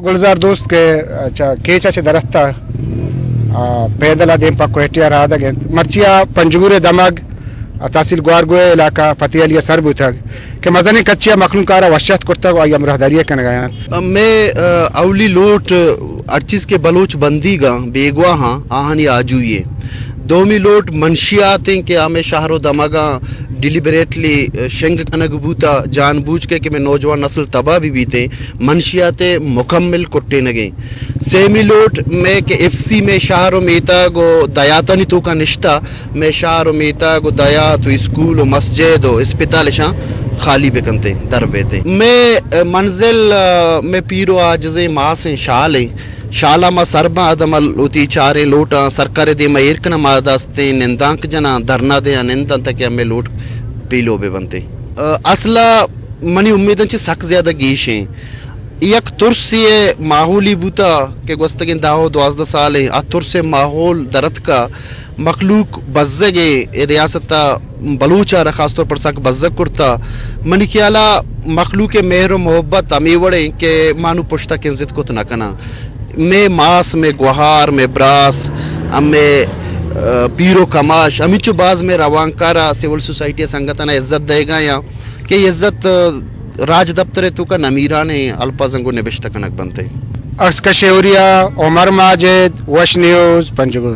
گلزار دوست کہ چہ کیچ ءَ چہ دراتک ءَ، آ، پیدل ءَ دیم پہ کوئٹہ ءَ رہادگ انت۔ مرچی آ پنجگور ءِ دمگ، آ، تحصیل گوارگوہ ءِ علاقہ فتح علی ءَ سر بوتگ کہ مزنیں کچے ءَ مخلوق ءَ را وش اتک کرتگ ءُ آئی ءِ ہمراہداری ءَ کنگ ءَ انت۔ مئے، آ، اولی لوٹ ہر چیز کہ بلوچ بندیگاں، بیگواہاں، آہانی آجوئی ءِ۔ دومی لوٹ منشیات ایں کہ ہمے شہر ءُ دمگاں ڈیلیبریٹلی شنگ کنگ بوتا، جان بوجھ کے کہ مئے نوجوان نسل تباہ بہ بیتیں، منشیات ءِ مکمل کٹینگ ایں۔ سیمی لوٹ مئے کہ ایف سی مئے شہر ءُ میتگ ءُ دیہاتانی توکا نشتہ، مئے شہر ءُ میتگ ءُ دیہات ءُ اسکول ءُ مسجد ءُ اسپتال اشاں خالی بکنتیں، در بیتیں۔ مئے منزل، آ، مئے پیر ءُ عاجزیں ماسیں شال ایں۔ شالا ما سر باں، اد ءَ ما وتی چاریں لوٹاں سرکار ءِ دیما ایر کناں، ما دستیں نندانک جناں، دھرنا دیاں، ننداں تاکہ ہمے لوٹ پیلو بہ بنتیں۔ آ، اصل ءَ منی امیداں چہ سک زیادہ گیش ایں۔ یک ترسے ءِ ماحولے بوتا کہ گوستگیں دہ ءُ دوازدہ سال ایں، آ ترس ءِ ماحول درتکا، مخلوق بزگ ایں، اے ریاست ءَ بلوچ ءَ را خاص طور پر سک بزگ کرتا۔ منی خیال ءَ مخلوق ءِ مہر ءُ محبت ہمے وڑ ایں کہ ما نوں پشت ءَ کنزت کت نہ کناں۔ مئے ماس، مئے گوہار، مئے براس، مئے، آ، پیر ءُ کماش، ہمینچو باز مئے روانکار ءَ سول سوسائٹی ءِ سنگتاں عزت دئیگا یاں کہ اے عزت، آ، راج دپتر ءِ توکا نمیرانیں الفاظاں گوں نبشتہ کنگ بنت۔ عکس کش ءُ ہوریا، عمر ماجد، وش نیوز، پنجگور۔